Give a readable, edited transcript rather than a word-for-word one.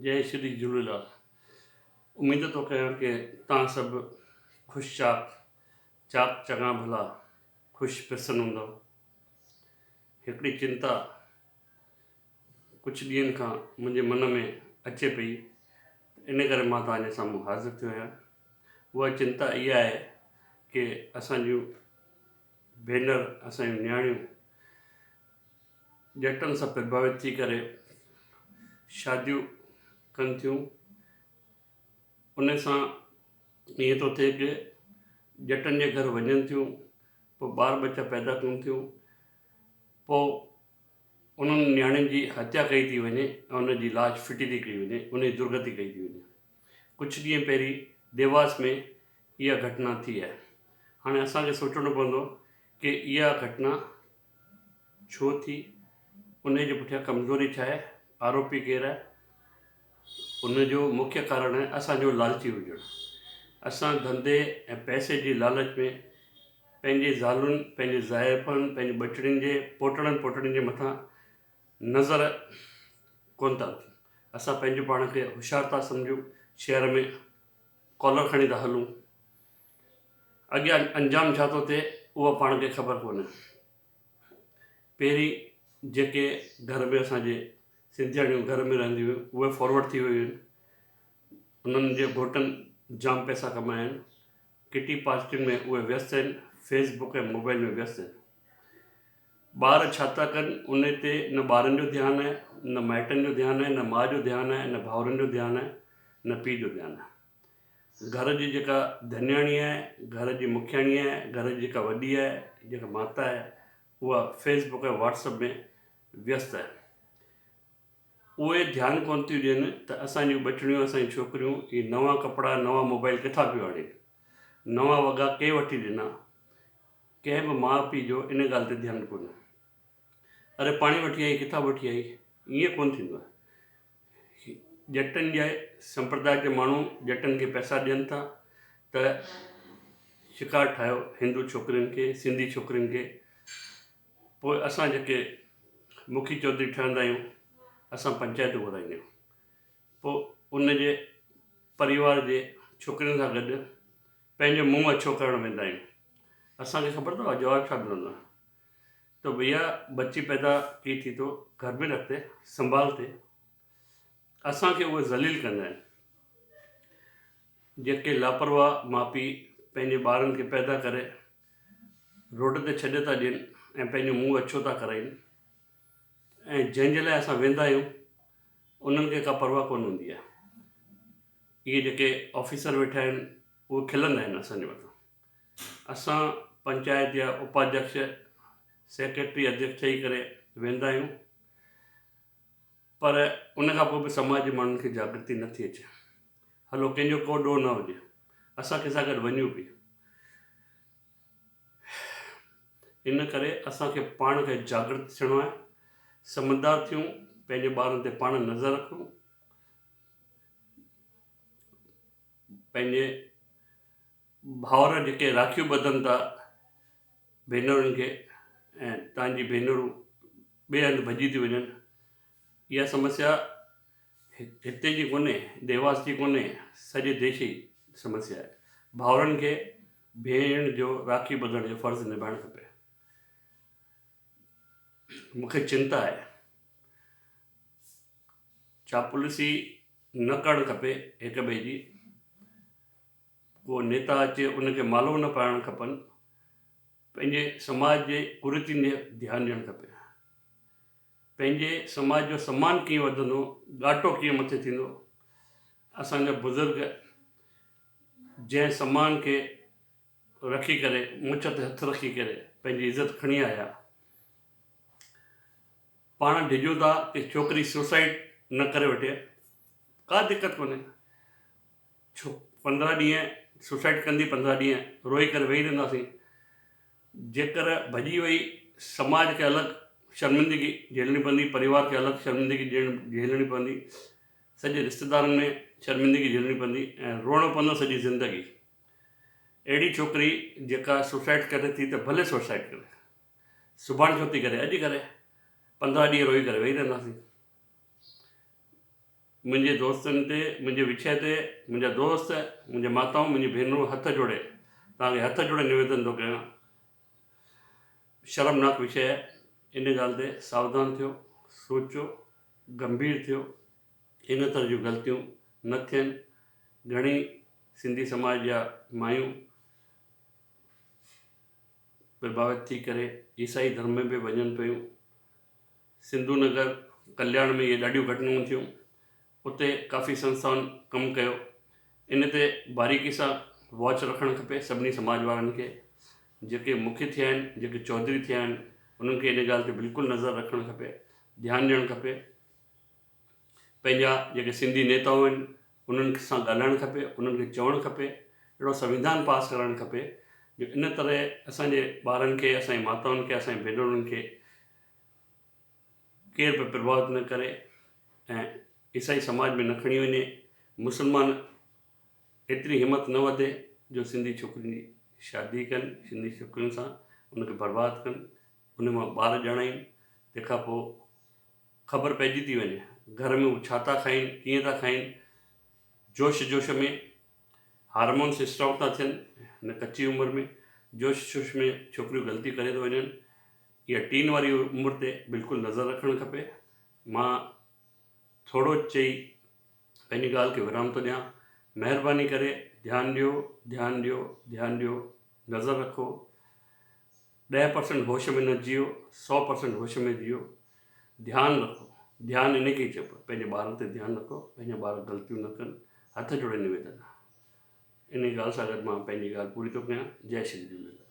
جئي شري جهوليلال اميد ٿو ڪيان ڪي توهان سڀ خوش چاڪ چاڪ چڱا ڀلا خوش پرسن هوندؤ. هڪڙي چنتا ڪجهه ڏينهن کان منهنجي من ۾ اچي پئي ان ڪري مان توهان جي سامهون حاضر ٿيو آهيان. اها چنتا اها آهي ڪي اسان جون ڀينر اسان جون نياڻيون ڄٽن سان پرڀاوت ٿي ڪري شاديون ڪن ٿيون ان سان ائين ٿو ٿئي ڪي ڄٽن جي گهر وڃن ٿيون پوء ٻار ٻچا پيدا ڪن ٿيون پوء انهن نياڻين جي هتيا ڪئي ٿي وڃي ۽ ان جي لاش ڦٽي ٿي ڪئي وڃي ان جي درگتي ڪئي ٿي وڃي ڪجهه ڏينهن پهرين ديواس ۾ اها گهٽنا ٿي آهي هاڻي اسان کي سوچڻو پوندو ڪي اها گهٽنا ڇو ٿي، انهيء جي پٺيان ڪمزوري ڇا آهي، آروپي ڪير آهي، ان جو مکيه ڪارڻ آهي اسان جو لالچي هجڻ. اسان ڌنڌي ۽ پئسي جي لالچ ۾ پنهنجي زالن، پنهنجي زائفن، پنهنجي ٻچڙين جي پوٽڙن پوٽڙين جي مٿان نظر ڪونه ٿا رکون. اسان پنهنجو پاڻ کي هوشيار ٿا سمجهون، شهر ۾ ڪالر کڻي ٿا هلون. اڳيان انجام ڇا ٿو ٿئي اها پاڻ کي خبر ڪونهي. پهرين جيڪي گهر ۾ اسان جي سنڌياڻيون گهر ۾ رهنديون هيون اهي فارورڊ ٿي ويون آهن. انهن جي گهوٽن جام پئسا ڪمايا آهن. ڪٽي پارٽين ۾ اهي ويست آهن، فيس بڪ ۽ موبائل ۾ ويست آهن. ٻار ڇا ٿا ڪن ان تي نه ٻارن جو ڌيان آهي، نه مائٽن جو ڌيان آهي، نه ماء جو ڌيان آهي، نه ڀائرن جو ڌيان آهي، نه پيء جو ڌيان آهي. گهر جي جيڪا ڌنياڻي آهي، گهر جي مکياڻي آهي، گهر جي جيڪا وڏي آهي، جيڪا ماتا آهي، اها فيس بڪ ۽ واٽس اپ ۾ ويست آهي. اهي ڌيان ڪونه ٿيون ڏين ته اسان جون ٻچڙيون، اسان جون ڇوڪريون اهي نوان ڪپڙا، نوان موبائل ڪٿان پيون آڻين، نوان وڳا ڪنهن وٺي ڏنا، ڪنهن به ماء پيء جو ان ڳالهه تي ڌيان ڪونهي. اري پاڻي وٺي آئي، ڪٿان وٺي آئي، ائين ڪونه ٿيندو آهي. ڄٽن جي سمپرداء جا ماڻهو ڄٽن کي پئسا ڏين ٿا ته شڪار ٺاهيو هندو ڇوڪرين کي سنڌي ڇوڪرين کي پوء اسان جيڪي مکي چوڌري ٺهندا آهيون اسان پنچائت گهرائيندا آهيون پوء ان جي پريوار جي ڇوڪرين سان گڏ پنهنجو منهن اڇو ڪرڻ ويندا آهيون اسانکي خبر اٿو جواب ڇا ملندو آهي تو ڀيا بچي پيدا ڪي ٿي تو گهر ۾ رکتي سنڀالتي اسان کي اهي ذليل ڪندا آهن جيڪي لاپرواهه ماء پيء پنهنجي ٻارن کي پيدا ڪري روڊ تي ڇڏي ٿا ڏين ۽ پنهنجو منهن اڇو ٿا ڪرائين ۽ جنهن جي لاء اسان ويندا آهيون انهن کي ڪا پرواهه ڪونه هوندي آهي اهي جيڪي آفيسر ويٺا آهن اهي کلندا آهن اسان جي مٿان اسان پنچائت جا اپاڌيڪش، سيڪريٽري اڌيڪش ٺهي ڪري ويندا آهيون پر ان کان پوء به سماج جي ماڻهن کي جاگرتي نه ٿي اچي. هلو ڪنهن جو ڪو ڏوهه نه هجي اسان ڪنهن سان گڏ وڃون به ان ڪري اسان کي پاڻ کي جاگرت ٿيڻو آهي سمجهدار ٿيون پنهنجي ٻارن تي پاڻ نظر رکون پنهنجي ڀائر جيڪي راکيون ٻڌن ٿا ڀينرن کي ۽ تان جي ڀينرون ٻئي هنڌ ڀڄي ٿيون وڃن اها سمسيا هتي جي ڪونهي ديواس جي ڪونهي سڄي ديش جي سمسيا آهي ڀائرن کي ڀيڻ جو راکي ٻڌڻ جو فرض نڀائڻ کپي مونکي چنتا آهي چاپلوسي نه ڪرڻ کپي هڪ ٻئي جي ڪو نيتا اچي ان کي مالون نه پائڻ کپن، پنهنجي سماج جي ڪريتين ڏي ڌيان ڏيڻ کپي. پنهنجي سماج جو سمان ڪيئن وڌندو، ڳاٽو ڪيئن مٿي ٿيندو، اسان جا بزرگ جنهن سمان کي رکي ڪري مڇ تي هٿ رکي ڪري پنهنجي عزت کڻي آيا، پاڻ ڊڄون ٿا ڪي ڇوڪري سوسائيڊ نه ڪري وٺي، ڪا دقت ڪونهي. ڇو 15 ڏينهن سوسائيڊ ڪندي 15 ڏينهن روئي ڪري ويهي رهنداسين جيڪر ڀڄي وئي سماج کي الڳ شرمندگي جهيلڻي پوندي پريوار کي الڳ شرمندگي ڏيڻ جهيلڻي پوندي سڄي رشتيدارن ۾ شرمندگي جهيلڻي پوندي ۽ روئڻو پوندو سڄي زندگي اهڙي ڇوڪري جيڪا سوسائيڊ ڪري ٿي ته ڀلي سوسائيڊ ڪري سڀاڻي ڇو ٿي ڪري اڄ ڪري 15 ڏينهن روئي ڪري ويهي رهنداسين. منهنجي دوستن تي منهنجي وڇي تي منهنجا دوست منهنجي ماتائون منهنجي ڀينرون هٿ جوڙي توهان کي هٿ جوڙي نويدن ٿو ڪيان شرمناڪ وشي آهي ان ڳالهه تي ساوڌان ٿيو سوچو گنڀير ٿيو ان طرح جون غلطيون نه ٿين گهڻي سنڌي سماج جا مايون پرڀاوت ٿي ڪري عيسائي ڌرم ۾ به وڃن پيون سنڌو نگر ڪلياڻ ۾ اهي ڏاڍيون گهٽنائون ٿيون اتي ڪافي سنسٿائن ڪم ڪيو ان تي باريڪي سان واچ رکڻ کپي سڀني سماج وارن کي جيڪي مکي ٿيا آهن جيڪي چوڌري ٿيا آهن انهن کي ان ڳالهه تي بلڪل نظر رکڻ کپي ڌيان ڏيڻ کپي پنهنجا جيڪي سنڌي نيتائون آهن انهن سان ڳالهائڻ کپي انهن کي چوڻ کپي اهڙو سنوڌان پاس ڪرائڻ کپي جو ان طرح اسان جي ٻارن کي اسان جي ماتائن کي اسان جي ڀينرن کي ڪير به پرڀاوت نه ڪري ۽ عيسائي سماج ۾ نه کڻي وڃي مسلمان ايتري همت نه وڌي جو سنڌي ڇوڪرين جي شادي ڪن سنڌي ڇوڪرين سان ان کي برباد ڪن ان مان ٻار ڄڻائين تنهن کان پوء خبر پئجي ٿي وڃي گهر ۾ هو ڇا ٿا کائين ڪيئن ٿا کائين جوش جوش ۾ هارمونس اسٽرانگ ٿا ٿين هن ڪچي عمر ۾ جوش جوش ۾ ڇوڪريون غلطي ڪري ٿو وڃن اها ٽين واري عمر تي بلڪل نظر رکڻ کپي. مان ٿورو چئي پنهنجي ڳالهه کي ورام ٿو ڏيان. مهرباني ڪري ڌيان ڏيو، ڌيان ڏيو، ڌيان ڏيو، نظر رکو. 10% هوش ۾ نه جيئو، 100% هوش ۾ جيئو. ڌيان رکو. ڌيان ان کي ئي چئبو آهي. پنهنجي ٻارن تي ڌيان رکو، پنهنجا ٻار غلطيون نه ڪن. هٿ جوڙي نويدن آهي. انهي ڳالهه سان گڏ مان پنهنجي ڳالهه پوري ٿو ڪيان. جئي شري جهوليلال.